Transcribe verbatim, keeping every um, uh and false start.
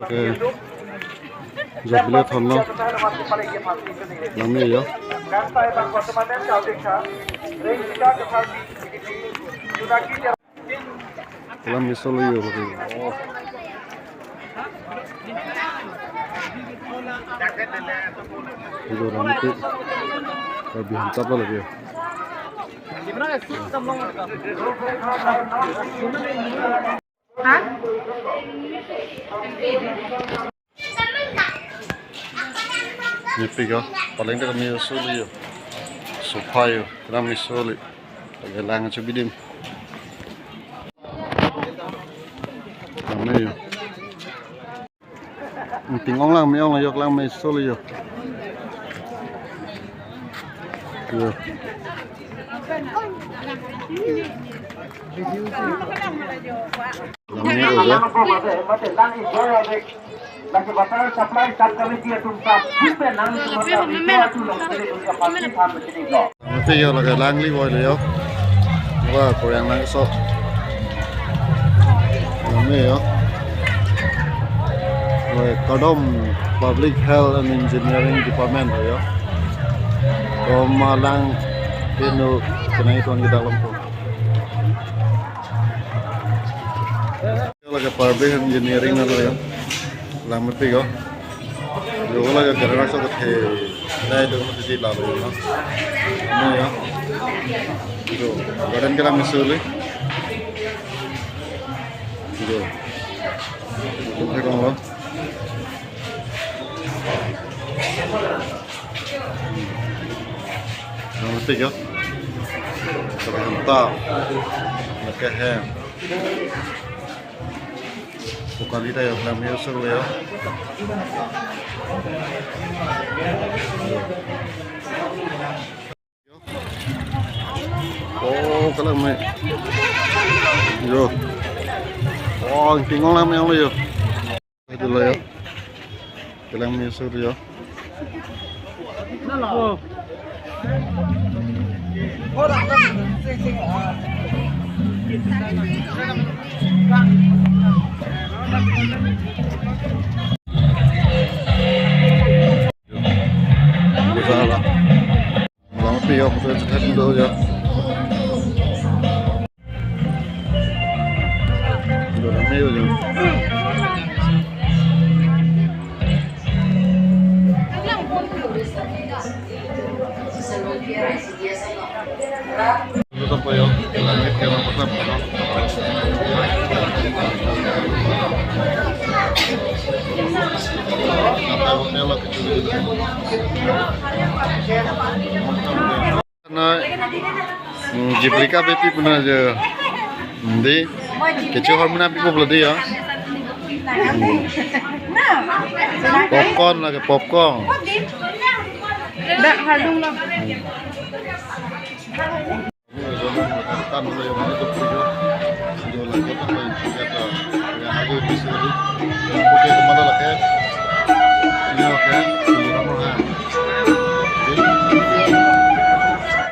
Oke. Jabile thonlo. Lame yo. Lame solo yo. Oh. Ido lame ti. Karbi hantap lagi. Ha? Nepik o, paling dak kami soli yo. Sofa yo, kami soli. Lake lang chebidim. Lame yo. Ingting ong lang me-ong yo, lang me soli yo. Yo. Lame yo. Lake water supply sub committee atum ta, nanglitum ta video atum long tele uja pasti tham tele lo. Ante yo lake langli voi le yo. Wah, korean lang so. Lame yo. Wah, Kardom Public Health and Engineering Department yo. Komat lang pinu kenai tuan kita lompo. Lake Public Engineering na lo yo. Lang mepik o. Yo lake garden so kethe. Nai do mesti la lo yo. Ini yo. Yo, garden ke lang mesuli. Yo. Ini kong lo. Lang mepik yo. Sampai hentak. Lake hem. Bukan kita yo, kami usung yo. Oh, kalang me. Yo. Oh, ingting ong lang me-ong yo. Itu lo yo. Kalang me usung yo. Malam pi yo, betul cekhat dulu ya. Udah rame udah. Dulu sampai yo, langit ke langit sampai yo. Apa yang lagi dulu? Na, hmm, Jiplika bepi puna je. Hindi. Kecho hormina pipo beladi ya. Popcorn lagi, popcorn. Dak hardung lo. Tan lo ya, mana tu pergi? Jual lagi.